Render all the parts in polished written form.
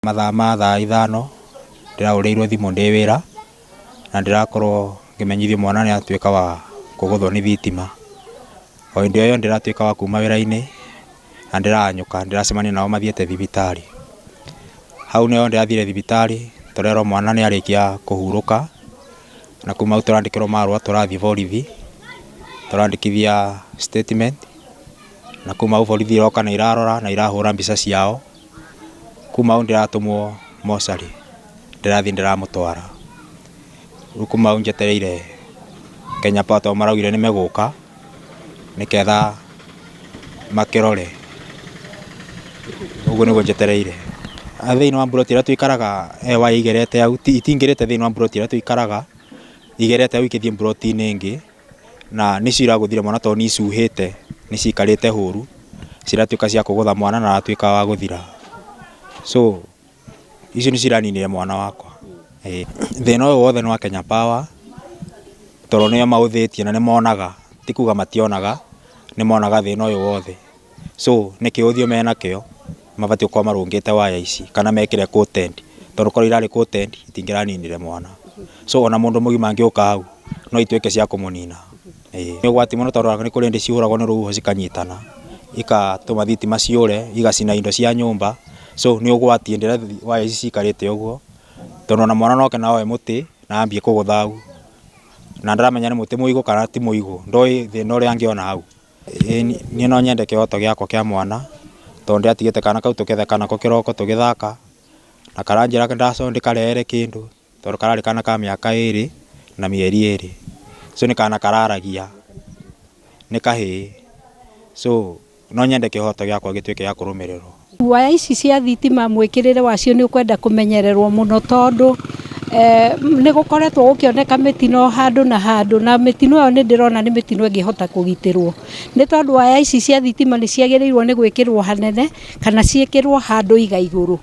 Mathaa ma thaa 5 ndĩrahũrĩirwo thimũ ndĩ wĩra na ndĩrakorwo ngĩmenyithio mwana nĩ atuĩka wa kũgũthwo nĩ thitima. O hĩndĩ o ĩyo ndĩratuĩka wa kuma wĩra-inĩ na ndĩrahanyũka ndĩracemania nao mathiĩte thibitarĩ. Hau nĩho ndĩrathire thibitarĩ tũrerwo mwana nĩ arĩkia kũhurũka na kuma hau tũrandĩkĩrwo marũa tũrathiĩ borithi, tũrandĩkithia statement na kuma hau borithi iroka na irarora na irahũra mbica ciao. Kuma hau ndĩratũmwo mocarĩ, ndĩrathiĩ ndĩramũtwara. Rĩu kuma hau njetereire Kenya Power tondũ maraugire nĩ megũka nĩketha makĩrore. Ũguo nĩguo njetereire. Thĩinĩ wa mburoti ĩrĩa tũikaraga he waya igerete hau, itingĩrĩte thĩinĩ wa mburoti ĩrĩa tũikaraga, igerete hau ikĩthiĩ mburoti-inĩ ĩngĩ. Na nĩcio iragũthire mwana tondũ nĩ icuhĩte, nĩ cikarĩte ũru, ciratuĩka cia kũgũtha mwana na aratuĩka wa gũthira. So icio nĩcio iraninire mwana wakwa. Ĩĩ. Thĩna ũyũ wothe nĩ wa Kenya Power, tondũ nĩo mahũthĩtie na nĩ monaga, ti kuga mationaga, nĩ monaga thĩna ũyũ wothe. So nĩ kĩũthio menakĩo, mabatiĩ gũkorwo marũngĩte waya ici kana mekĩre coated, tondũ korwo irarĩ coated itingĩraninire mwana. So ona mũndũ mũgima angĩũka hau no ituĩke cia kũmũnina. Ĩĩ. Nĩ ũgwati mũno tondũ nĩ kũrĩ hĩndĩ cihũragwo nĩ rũhuho cikanyitana, igatũma thitima ciũre, igacina indo cia nyũmba, so nĩ ũgwati hĩndĩ ĩrĩa waya ici cikarĩte ũguo, tondũ ona mwana no oke na oe mũtĩ na ambie kũgũtha hau, na ndaramenya nĩ mũtĩ mũigũ kana ti mũigũ, ndoĩ thĩna ũrĩa angĩona hau. Niĩ no nyende kĩhoto gĩakwa kĩa mwana, tondũ ndĩratigĩte kana kau tũgĩtheka nako kĩroko tũgĩthaka, na karanjĩra ndĩkarehere kĩndũ, tondũ kararĩ kana ka mĩaka ĩrĩ na mĩeri ĩrĩ. So nĩ kana kararagia, nĩ kahĩĩ. So no nyende kĩhoto gĩakwa gĩtuĩke gĩa kũrũmĩrĩrwo. Waya ici cia thitima mwĩkĩrĩre wacio nĩ ũkwenda kũmenyererwo mũno tondũ nĩ gũkoretwo gũkĩoneka mĩtino handũ na handũ na mĩtino ĩyo nĩ ndĩrona nĩ mĩtino ĩngĩhota kũgitĩrwo. Nĩ tondũ waya ici cia thitima nĩ ciagĩrĩirwo nĩ gwĩkĩrwo hanene kana ciĩkĩrwo handũ igaigũrũ.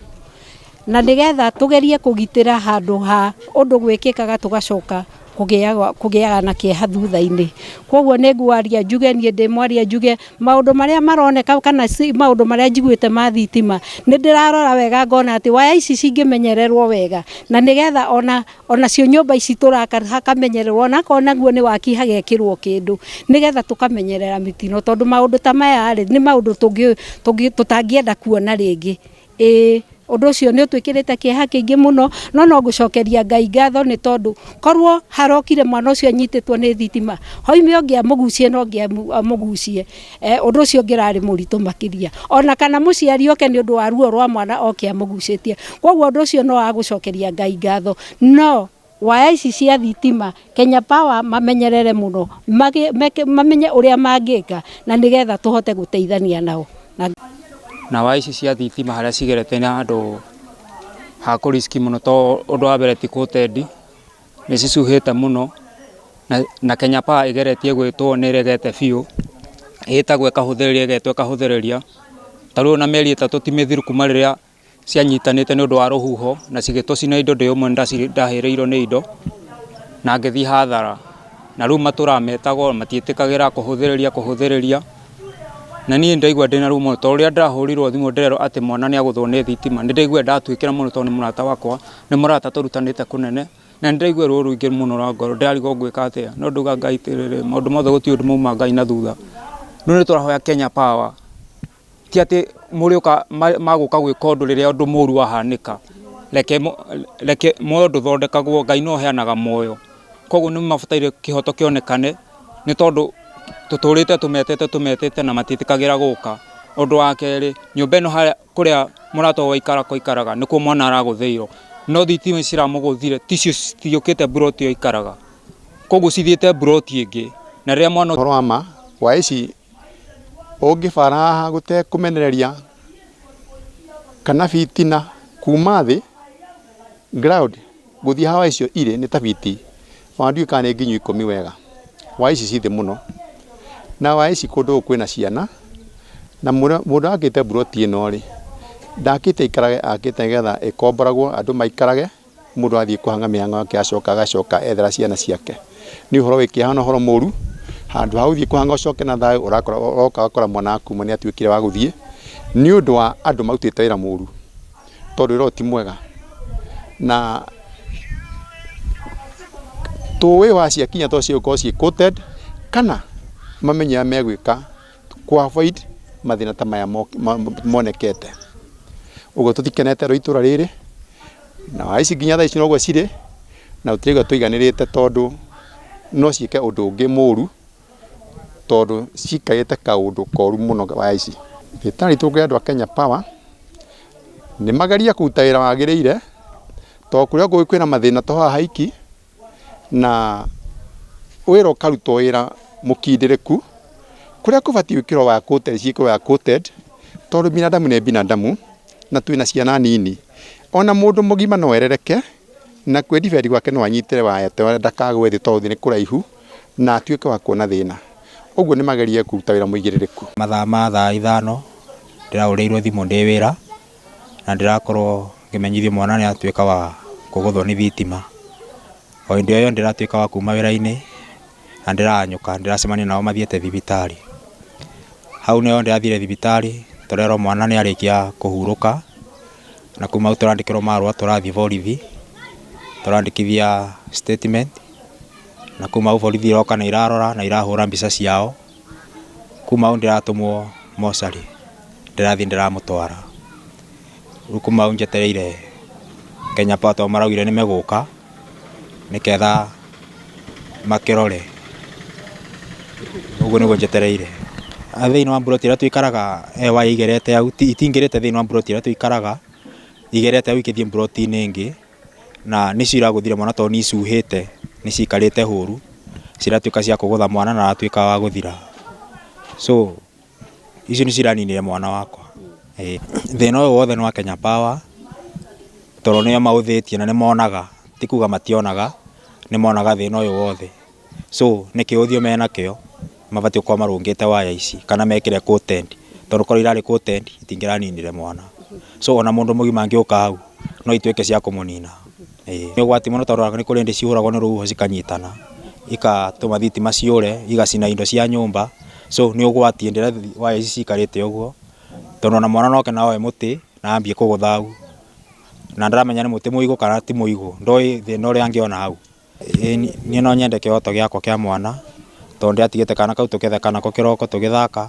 Na nĩgetha tũgerie kũgitĩra handũ ha ũndũ gwĩkĩkaga tũgacoka kũgĩaga na kĩeha thutha-inĩ. Koguo nĩ ngwaria njuge niĩ ndĩ mwaria njuge maũndũ marĩa maroneka kana maũndũ marĩa njiguĩte ma thitima, nĩ ndĩrarora wega ngona atĩ waya ici cingĩmenyererwo wega na nĩgetha ona onacio nyũmba ici tũraka hakamenyererwo onakorwo naguo nĩ waki hagekĩrwo kĩndũ nĩgetha tũkamenyerera mĩtino tondũ maũndũ ta maya rĩ nĩ maũndũ tũtangĩenda kuona rĩngĩ. Ĩĩ ũndũ ũcio nĩ ũtwĩkĩrĩte kĩeha kĩingĩ mũno no no ngũcokeria Ngai ngatho nĩ tondũ korwo harokire mwana ũcio anyitĩtwo nĩ thitima hoime ũngĩ amũgucie na ũngĩ amũgucie ũndũ ũcio ũngĩrarĩ mũritũ makĩria. Ona kana mũciari oke nĩ ũndũ wa ruo rwa mwana oke amũgucĩtie. Koguo ũndũ ũcio no wa gũcokeria Ngai ngatho no waya ici cia thitima Kenya Power mamenyerere mũno mamenye ũrĩa mangĩka na nĩgetha tũhote gũteithania nao. Na waya ici cia thitima harĩa cigerete nĩ handũ ha kũ risk mũno tondũ ũndũ wa mbere ti coated, nĩ cicuhĩte mũno na Kenya Power ĩgeretie gwĩtwo nĩ ĩregete biũ, ĩtagwo ĩkahũthĩrĩria ĩgetwo ĩkahũthĩrĩria, ta rĩu ona mĩeri 3 ti mĩthiru kuma rĩrĩa cianyitanĩte nĩ ũndũ wa rũhuho na cigĩtũcina indo ndĩ ũmwe ndahĩrĩirwo nĩ indo na ngĩthiĩ hathara. Na rĩu matũraga metagwo matiĩtĩkagĩra kũhũthĩrĩria kũhũthĩrĩria na niĩ ndaigua ndĩna ruo mũno tondũ rĩrĩa ndĩrahũrirwo thimũ ndĩrerwo atĩ mwana nĩ agũthwo nĩ thitima nĩ ndaiguire ndatuĩkĩra mũno tondũ nĩ mũrata wakwa, nĩ mũrata tũrutanĩte kũnene na nĩ ndaiguire ruo rũingĩ mũno rwa ngoro ndĩrarigwo ngwĩka atĩa no ndauga Ngai atĩrĩrĩ maũndũ mothe gũtirĩ ũndũ mauma Ngai na thutha. Rĩu nĩ tũrahoya Kenya Power ti atĩ mũrĩũka magũka gwĩka ũndũ rĩrĩa ũndũ mũru wahanĩka, reke muoyo ndũthondekagwo, Ngai nĩwe ũheanaga muoyo, koguo nĩ mabataire kĩhoto kĩonekane, nĩ tondũ tũtũrĩte tũmetete tũmetete na matiĩtĩkagĩra gũka. Ũndũ wa kerĩ, nyũmba ĩno harĩa kũrĩa mũrata ũyũ aikaraga nĩkuo mwana aragũthĩirwo, no thitima ici ciramũgũthire ticio citiũkĩte mburoti ĩyo aikaraga, koguo cithiĩte mburoti ĩngĩ, na rĩrĩa mwana. Ũhoro wa ma wa ici Ũngĩbara haha gũtekũmenereria kana bitina kuma thĩ ground gũthiĩ haha waya icio irĩ nĩ ta biti ona ndiũĩ kana nĩ nginyu 10 wega. Waya ici ci thĩ mũno na waya ici kũndũ gũkũ kwĩna ciana na mũndũ akĩte mburoti ĩno rĩ, ndakĩte ĩikarage akĩte nĩgetha ĩkomboragwo andũ maikarage. Mũndũ athiĩ kũhang'a mĩhang'o yake acoka agacoka ethera ciana ciake. Nĩ ũhoro wĩ kĩeha na ũhoro mũru, handũ ha gũthiĩ kũhang'a ũcoke na thayũ ũrakora ũroka ũgakora mwana waku nĩ atuĩkire wa gũthiĩ nĩ ũndũ wa andũ marutĩte wĩra mũru. Tondũ wĩra ũyũ ti mwega na tũĩ waciakinya to cigũkorwo ciĩ coated kana mamenye ũrĩa megwĩka kũ avoid mathĩna ta maya monekete. Ũguo tũtikenete andũ a itũra rĩrĩ na waya ici nginya thaa ici noguo cirĩ na tũtiraigua tũiganĩrĩte tondũ no ciĩke ũndũ ũngĩ mũru tondũ cikarĩte kaũndũ koru mũno waya ici. Rĩtana ritũ kũrĩ andũ a Kenya Power nĩ magerie kũruta wĩra wagĩrĩire tondũ kũrĩa kũngĩ kwĩna mathĩna to haha haiki na wĩra ũkarutwo wĩra mũkindĩrĩku kũrĩa kũbatiĩ gwĩkĩrwo waya coated ciĩkĩrwo waya coated tondũ binadamu nĩ binadamu na twĩna ciana nini ona mũndũ mũgima no erereke na kwĩ defend gwake no anyitĩre waya ta ĩyo ndakagwe thĩ tondũ thĩ nĩ kũraihu na atuĩke wa kuona thĩna. Ũguo nĩ magerie kũruta wĩra mũigĩrĩrĩku. Mathaa ma thaa ithano ndĩrahũrĩirwo thimũ ndĩ wĩra na ndĩrakorwo ngĩmenyithio mwana nĩ atuĩka wa kũgũthwo nĩ thitima. O hĩndĩ ĩyo ndĩratuĩka wa kuma wĩra-inĩ na ndĩranyũka ndĩracemania nao mathiĩte thibitarĩ. Hau nĩho ndĩrathire thibitarĩ tũrerwo mwana nĩ arĩkia kũhurũka na kuma hau tũrandĩkĩrwo marũa tũrathiĩ borithi tũrandĩkithia statement na kuma hau borithi iroka na irarora na irahũra mbica ciao. Kuma hau ndĩratũmwo mocarĩ ndĩrathiĩ ndĩramũtwara. Rĩu kuma hau njetereire Kenya Power tondũ maraugire nĩ megũka nĩketha makĩrore. Ũguo nĩguo njetereire. Thĩinĩ wa mburoti ĩrĩa tũikaraga he waya igerete hau itingĩrĩte thĩinĩ wa mburoti ĩrĩa tũikaraga igerete hau ikĩthiĩ mburoti-inĩ ĩngĩ na nĩcio iragũthire mwana tondũ nĩ icuhĩte nĩ cikarĩte hũru ciratuĩka cia kũgũtha mwana na aratuĩka wa gũthira. So icio nĩcio iraninire mwana wakwa. Thĩna ũyũ wothe nĩ wa Kenya Power tondũ nĩo maũthĩtie na nĩ monaga ti kuga mationaga nĩ monaga thĩna ũyũ wothe. So nĩ kĩũthio menakĩo mabatiĩ gũkorwo marũngĩte waya ici kana mekĩre coated tondũ korwo irarĩ coated itingĩraninire mwana. So ona mũndũ mũgima angĩũka hau no ituĩke cia kũmũnina. Nĩ ũgwati mũno tondũ nĩ kũrĩ hĩndĩ cihũragwo nĩ rũhuho cikanyitana igatũma thitima ciũre igacina indo cia nyũmba. So nĩ ũgwati hĩndĩ ĩrĩa waya ici cikarĩte ũguo tondũ ona mwana no oke na oe mũtĩ na ambie kũgũtha hau na ndaramenya nĩ mũtĩ mũigũ kana ti mũigũ ndoĩ thĩna ũrĩa angĩona hau. Niĩ no nyende kĩhoto gĩakwa kĩa mwana tondũ ndĩratigĩte kana kau tũgĩtheka nako kĩroko tũgĩthaka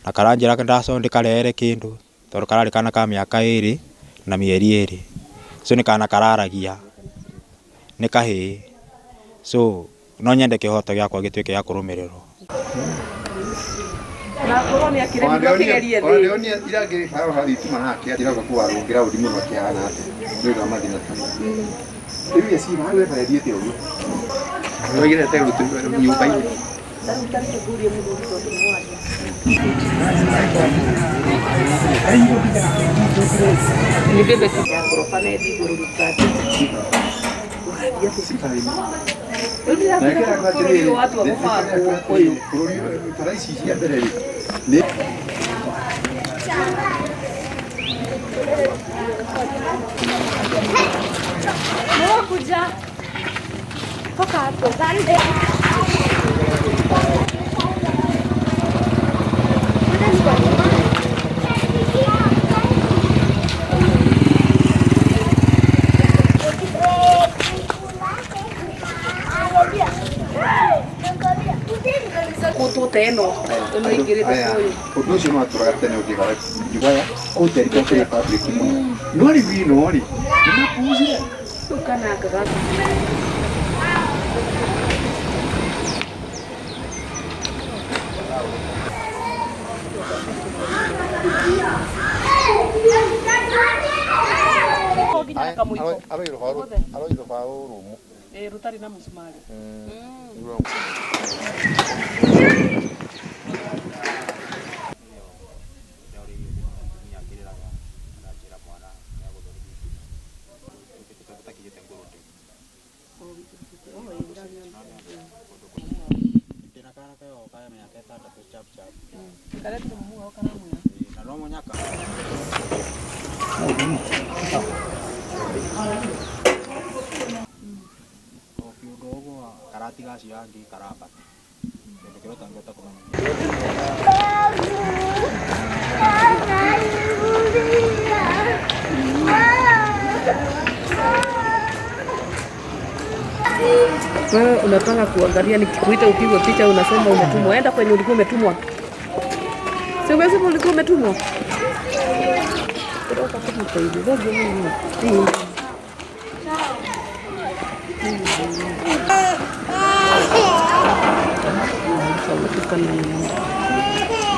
na karanjĩra ndĩkarehere kĩndũ tondũ kararĩ kana ka mĩaka ĩrĩ na mĩeri ĩrĩ. So nĩ kana kararagia nĩ kahĩĩ. So no nyende kĩhoto gĩakwa gĩtuĩke gĩa kũrũmĩrĩrwo. Ũndũ ũcio no watũraga tene ũngĩgara waya ũteri to kĩrĩ public mũno no rĩu ĩno rĩ nĩ mapuuzire. Aroi rũbaũ rũmũ rũtarĩ na mũcumarĩ. Karatiga acio angĩ karambata kĩndũ kĩrĩa ũtangĩhota kũmenya. Wewe unataka kuangalia, nikikuita upigwe picha unasema umetumwa. Enda kwenye ulikuwa umetumwa. Si umesema ulikuwa umetumwa?